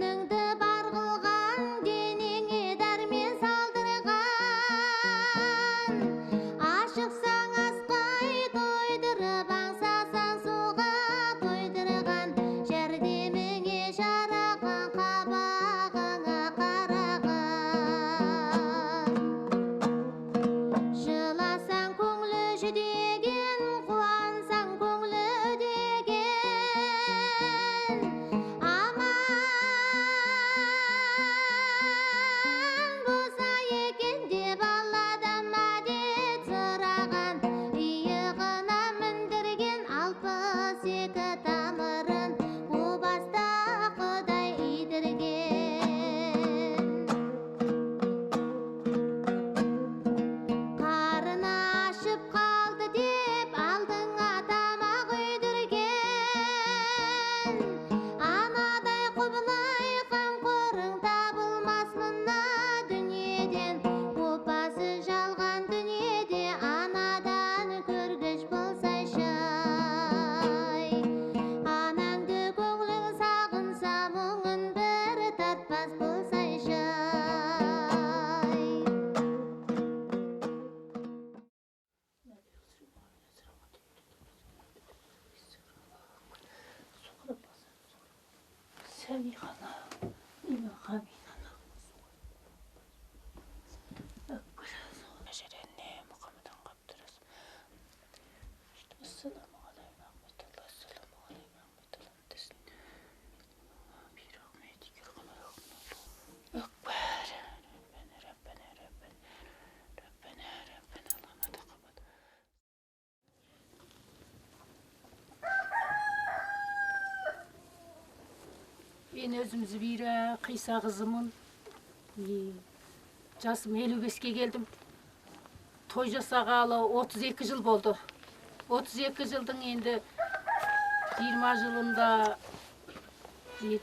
Көңіліңді бар қылған, денеңе дәрмен салдырған. Ашықсаң асқай тойдырып, аңсасаң суға тойдырған. Жәрдеміңе жараған, қабағыңа қараған. Жыласаң көңілі жүдеген, қуансаң көңілі үдеген. Аман болса екен деп Алладан мәдет сұраған. Иығына міндірген 62 тамырын о баста Құдай идірген. Қарны ашып қалды деп алдыңа тамақ үйдірген. Анадай құбылай қамқорың табылмас мына дүниеден. Опасы жалған дүниеде анадан көргіш болсайшы ай. Анаңды көңілің сағынса, мұңын бір тартпас болсайшы ай. Мен өзім Зүбира Қиса қызымын. Жасым 55-ке келдім. Той жасағалы 32 жыл болды. 32 жылдың енді 20 жылында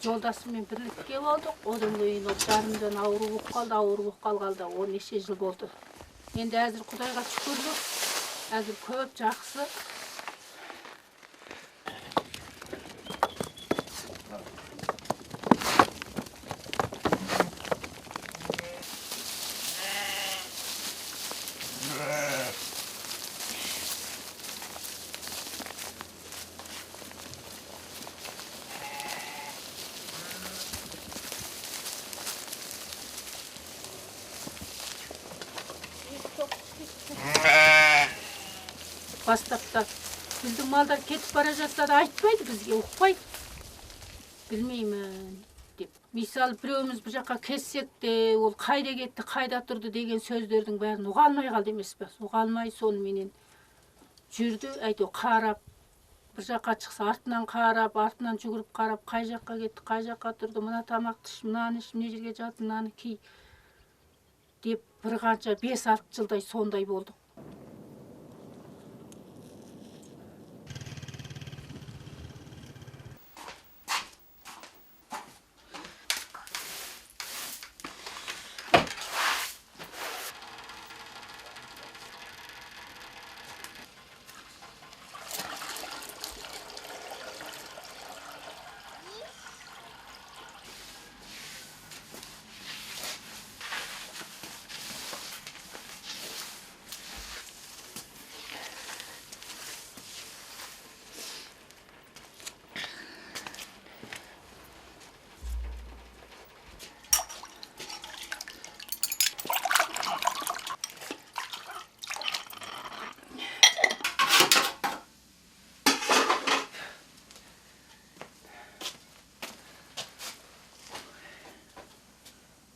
жолдасыммен бірлікке болдық. Одан кейін ол жарымдан ауру болып қалды, ауру болып қалғалы да он неше жыл болды. Енді әзір Құдайға шүкірлік, әзір көп жақсы. Бастапта біздің малдар кетіп бара жатса да айтпайды бізге, ұқпайды. Білмеймін деп. Мысалы, біреуміз бір жаққа кетсек те, ол қайда кетті, қайда тұрды деген сөздердің бәрін ұға алмай қалды емес пе? Ұға алмай соныменен жүрді, әйтеуір қарап, бір жаққа шықса артынан қарап, артынан жүгіріп қарап, қай жаққа кетті, қай жаққа тұрды, мына тамақты іш, мынаны іш, мына жерге жат, мынаны ки деп бір қанша 5-6 жылдай сондай болдық.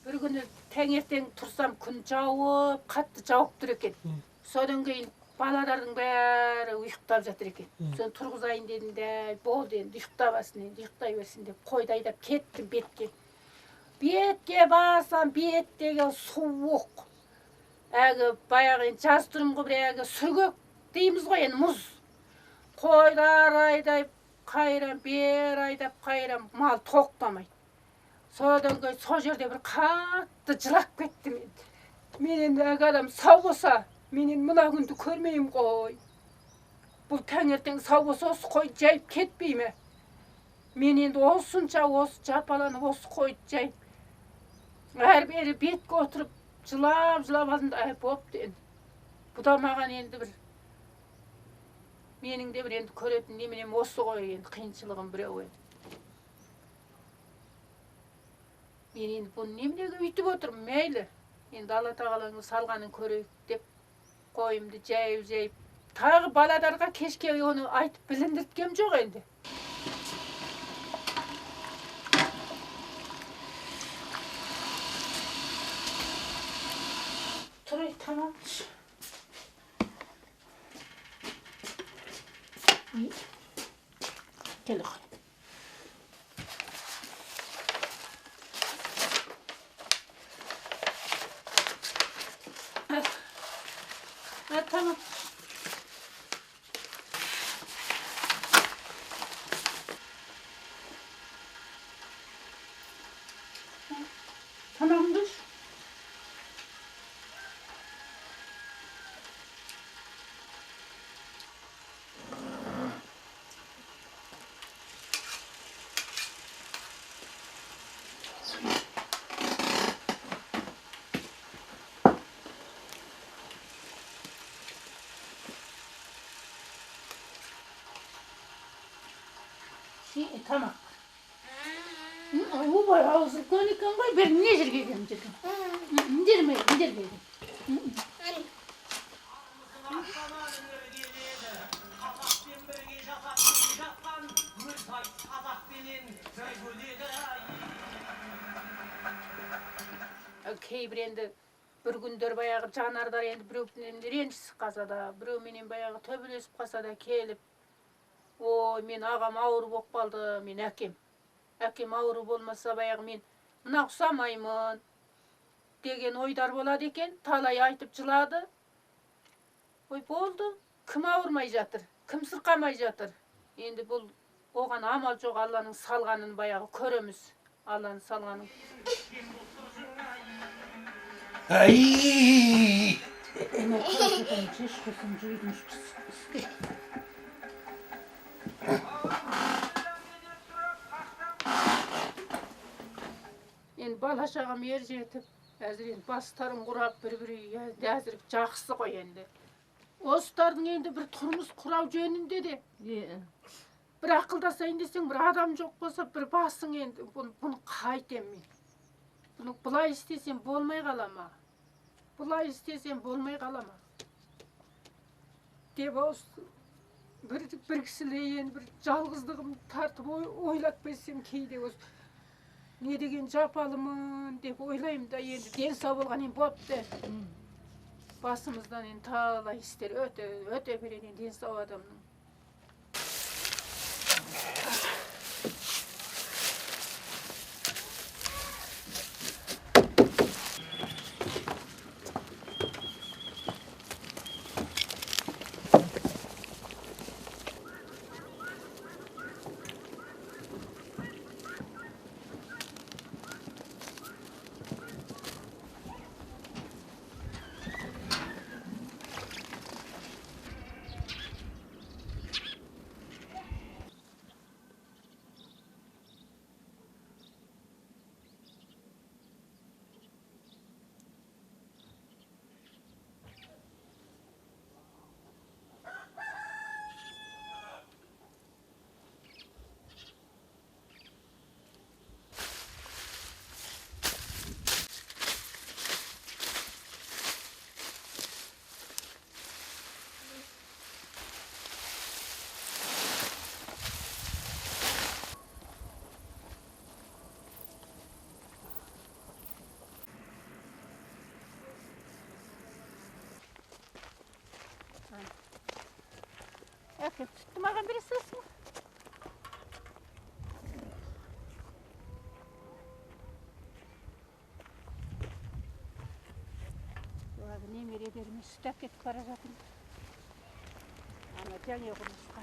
Бір күні таңертең тұрсам күн жауып, қатты жауып тұр екен. Содан кейін балалардың бәрі ұйықтап жатыр екен. Соны тұрғызайын дедім де, болды енді ұйықтамасын, енді ұйықтай берсін деп қойды айдап кеттім бетке. Бетке барсам, бет деген суық. Әлгі баяғы енді жаз тұрмын ғой, бір әлгі сүргек дейміз ғой енді мұз. Қойды ары айдап қайрам, бері айдап қайрам, мал тоқтамайды. Содан кейін сол жерде бір қатты жылап кеттім енді. Мен енді әлгі адам сау болса, мен енді мына күнді көрмеймін ғой. Бұл таңертең сау болса, осы қойды жайып кетпей ме? Мен енді осынша осы жапаланып, осы қойды жайып, әрі-бері бетке отырып, жылап-жылап алдым да, бопты енді. Бұ да маған енді бір, менің де бір енді көретін неменем осы ғой енді, қиыншылығым біреу енді. Мен енді бұны неменеге үйтіп отырмын, мейлі. Енді Алла тағаланың салғанын көрейік деп қойымды жайып-жайып. Тағы баладарға кешке оны айтып біліндірткем жоқ енді. Тұрай, тамам. Кел оқ. Tamam. Tamamdır. Тамақ. Ой, аузы үлкен екен ғой, бері не жерге келген жерге? Міндерме, міндерме. Кейбір енді бір күндер баяғы жанардар енді біреумен ренжісіп қалса да, біреуменен баяғы төбелесіп қалса да келіп, ой, мен ағам ауру болып қалды, мен әкем. Әкем ауру болмаса баяғы мен мына ұқсамаймын деген ойдар болады екен. Талай айтып жылады. Ой, болды. Кім ауырмай жатыр, кім сырқамай жатыр. Енді бұл оған амал жоқ, Алланың салғанын баяғы көреміз. Алланың салғанын. Ай! Енді бала шағам ер жетіп, әзір енді бастарын құрап бір-бір әзір жақсы ғой енді. Осылардың енді бір тұрмыс құрау жөнінде де. Бір ақылдасайын десең, бір адам жоқ болса, бір басың енді, бұны қайтем мен. Бұны былай істесем болмай қала ма? Былай істесем болмай қала ма? Деп осы бір кісілей енді бір жалғыздығым тартып ойлатпайсам кейде осы не деген жапалымын деп ойлаймын да, енді ден сау болған енді бопты. Басымыздан енді талай істер өте береді енді ден сау адамның. Әкеп сүтті маған бере саласың ба? Немерелеріме сүт әкетіп бара жатырмын. Ана жаңа құрылысқа.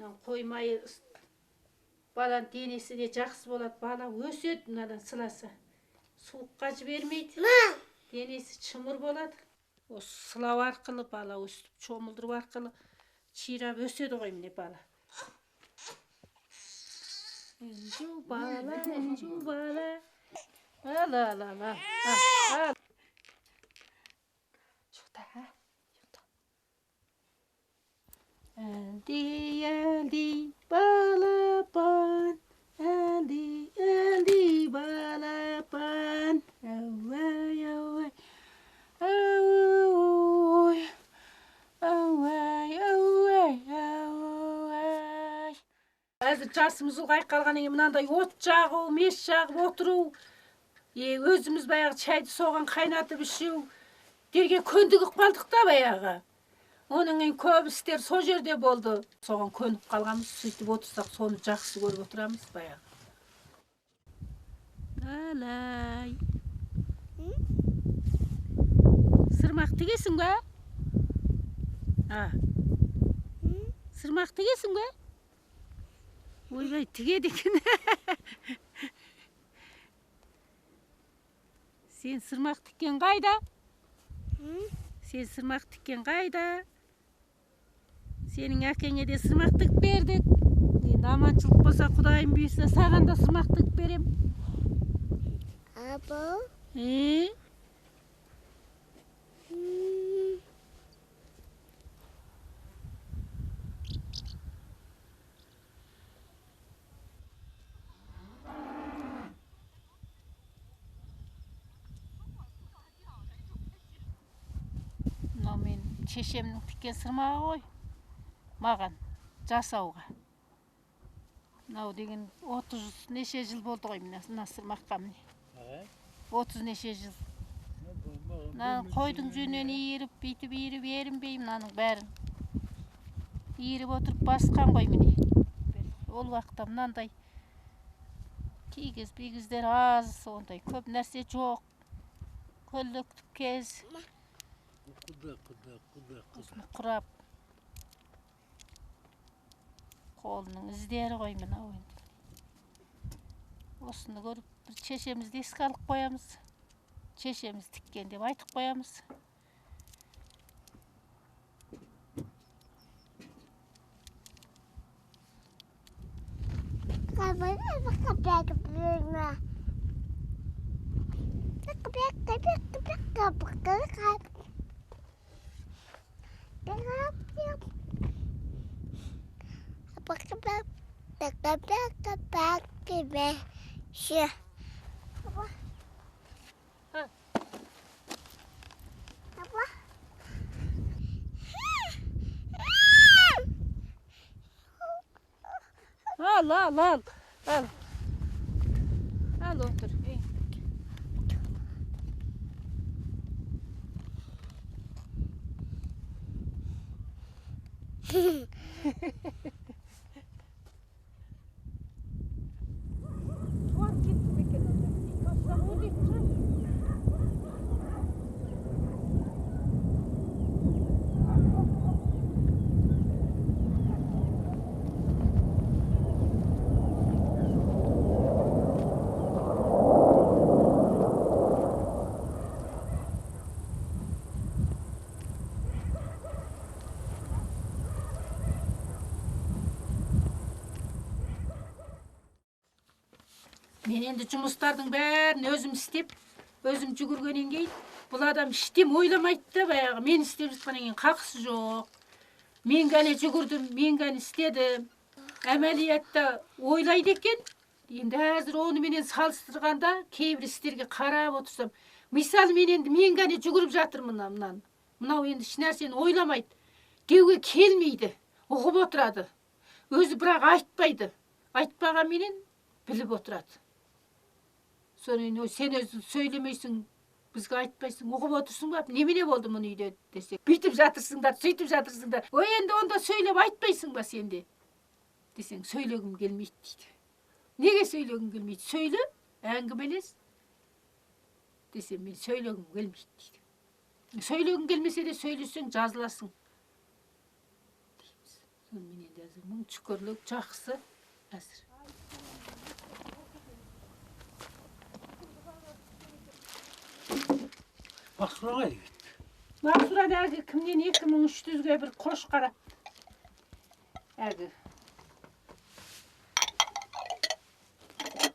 Мынаның қой майы баланың денесі де жақсы болады, бала өседі мынадан сыласа. Суыққа жібермейді. Денесі шымыр болады. Осы сылау арқылы бала өстіп шомылдыру арқылы ширап өседі ғой міне бала. Інжу бала, інжу бала. Ал, ал, ал, ал, ал. Шықта, а? Шықта. Әлди, әлди, балапан, әлди, әлди, балапан. Әуәй, әуәй, әуәй, әуәй, әуәй, әуәй. Әзір жасымыз ұлғайып қалғаннан кейін мынандай от жағу, меш жағып отыру, өзіміз баяғы шайды соған қайнатып ішу дерге көндігіп қалдық та баяғы. Оның кейін көп істер сол жерде болды. Соған көніп қалғанбыз, сөйтіп отырсақ соны жақсы көріп отырамыз баяғы. Алай. Сырмақ тігесің бе? А. Сырмақ тігесің бе? Ойбай, тігеді екен. Сен сырмақ тіккен қайда? Сен сырмақ тіккен қайда? Сенің әкеңе де сырмақ тігіп бердік. Енді аманшылық болса, Құдайым бұйырса, саған да сырмақ тігіп берем. Апа? Е? Мынау мен шешемнің тіккен сырмағы ғой, маған жасауға. Мынау деген 30 неше жыл болды ғой мына сырмаққа міне. 30 неше жыл. Мына қойдың жүнінен иіріп, бүйтіп иіріп, ерінбей мынаның бәрін. Иіріп отырып басқан ғой міне. Ол уақытта мынандай кигіз, бигіздер аз, ондай көп нәрсе жоқ. Көлдектік кез. Құда, құда, құда, құда. Осыны құрап. Қолының іздері ғой мынау енді. Осыны көріп бір шешемізді еске алып қоямыз. Шешеміз тіккен деп айтып қоямыз. Ал, ал, ал, ал. Ал отыр. Мен енді жұмыстардың бәрін өзім істеп, өзім жүгіргеннен кейін бұл адам іштем ойламайды да баяғы. Мен істеп жатқаннан кейін қақысы жоқ. Мен ғана жүгірдім, мен ғана істедім. Әмәлиятта ойлайды екен. Енді әзір оныменен салыстырғанда кейбір істерге қарап отырсам, мысалы мен енді мен ғана жүгіріп жатырмын мынаны. Мынау енді еш нәрсені ойламайды. Деуге келмейді, ұғып отырады. Өзі бірақ айтпайды. Айтпағанменен біліп отырады. Сонымен сен өзің сөйлемейсің, бізге айтпайсың, ұғып отырсың ба? Немене болды мұны үйде десек, бүйтіп жатырсыңдар, сөйтіп жатырсыңдар. Ой, енді онда сөйлеп айтпайсың ба сен де? Десең, сөйлегім келмейді дейді. Неге сөйлегім келмейді? Сөйле, әңгімелес. Десем, мен сөйлегім келмейді дейді. Сөйлегің келмесе де сөйлесең жазыласың дейміз. Сонымен енді Мың шүкірлік, жақсы әзір. Мақсұра қайда кетті? Мақсұра әлгі кімнен 2300-ге бір қошқар әлгі.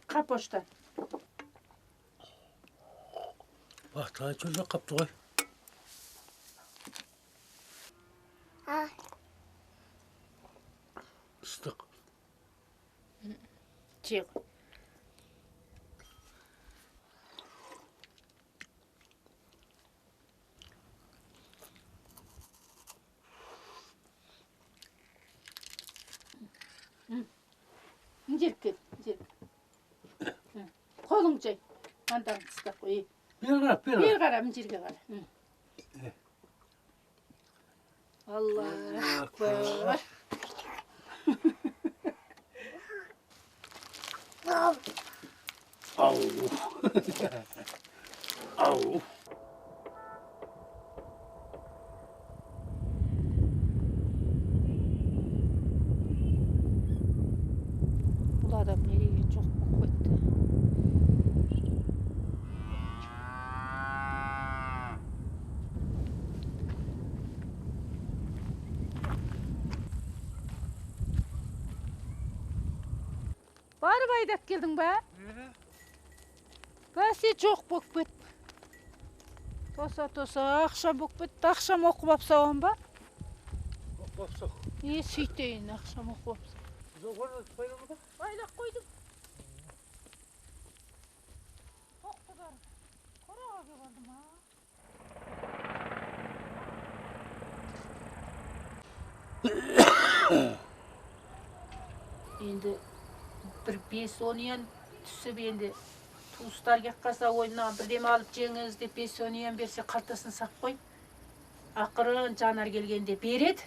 Қапоштан. Бақталай чөлдеп қапты ғой. Ыстық. Жей ғой. Жер кел, жер. Қолың жай. Мандағын тыстап қой. Бері қара, бері Бері қара, мына жерге қара. Аллах акбар. Ау. Ау. Бұл адам не деген жоқ болып кетті. Барып айдап келдің ба? Бәсе жоқ болып кетті. Тоса-тоса ақшам болып кетті. Ақшам оқып алып ба? Оқып алсақ. Е, сөйтейін, ақшам оқып алып. Байлап Байлап қойдым. Тоқтыдар. Қораға келіп алды ма? Енді бір 5-10 ян түсіп енді туыстар келіп қалса, ой, мына бірдеме алып жеңіз деп 5-10 ян берсе қалтасын сап қой. Ақырын Жанар келгенде береді.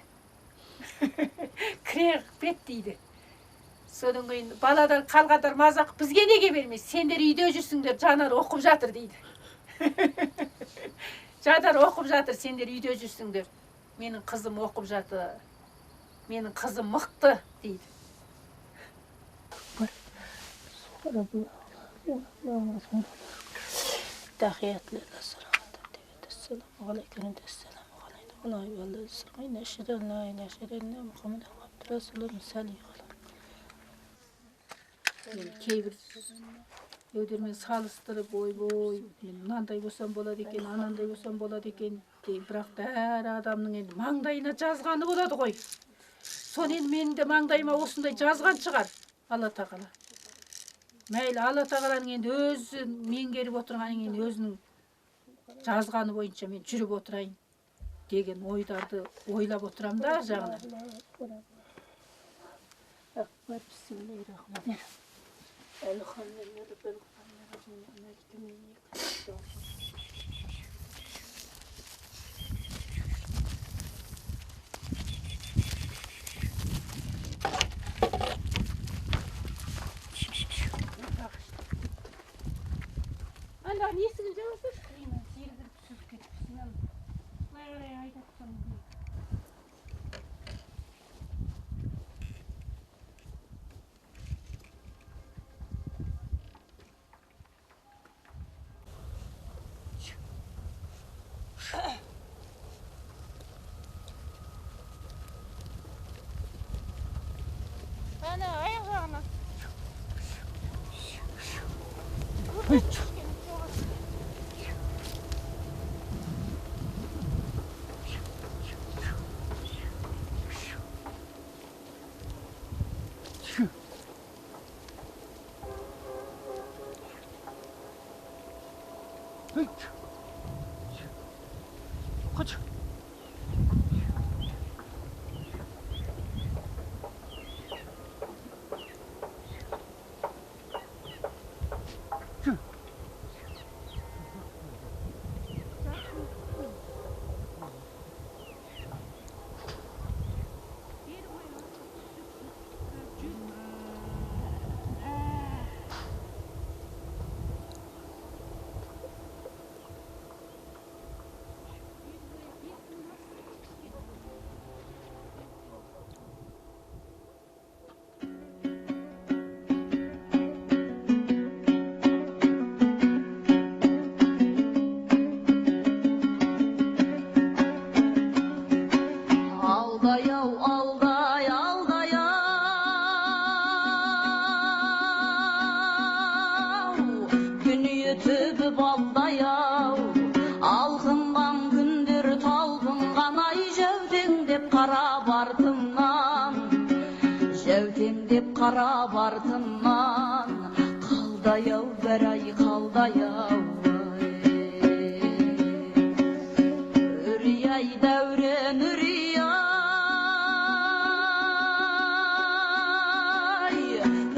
Кіре бет дейді. Содан кейін баладар қалғандар мазақ бізге неге бермейсіз? Сендер үйде жүрсіңдер, Жанар оқып жатыр дейді. Жанар оқып жатыр, сендер үйде жүрсіңдер. Менің қызым оқып жатыр. Менің қызым мықты дейді. Кейбір өдермен салыстырып, ойбой, мен мынандай болсам болады екен, анандай болсам болады екен деймін. Бірақ та әр адамның енді маңдайына жазғаны болады ғой. Соны енді менің де маңдайыма осындай жазған шығар Алла Тағала. Мәйлі, Алла Тағаланың енді өзі меңгеріп отырғаннан кейін өзінің жазғаны бойынша мен жүріп отырайын деген ойларды ойлап отырамын да ар жағынан. Ана есігін жабасаңшы, қиыннан жел кіріп сүзіп кетіпсің. Былай қарай айдап тұрмын. Ана аяқ жағына. Kaç. Қарап артымнан қалдай ау, бір ай қалдай ау. Үрей ай, дәурен, үрей ай,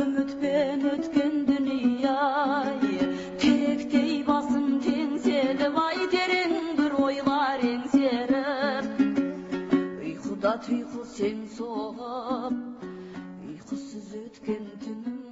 үмітпен өткен дүние ай, теректей басым теңселіп ай, терең бір ойлар еңсеріп, ұйқыда тұйқы сең соғып, ұйқысыз өткен түнім.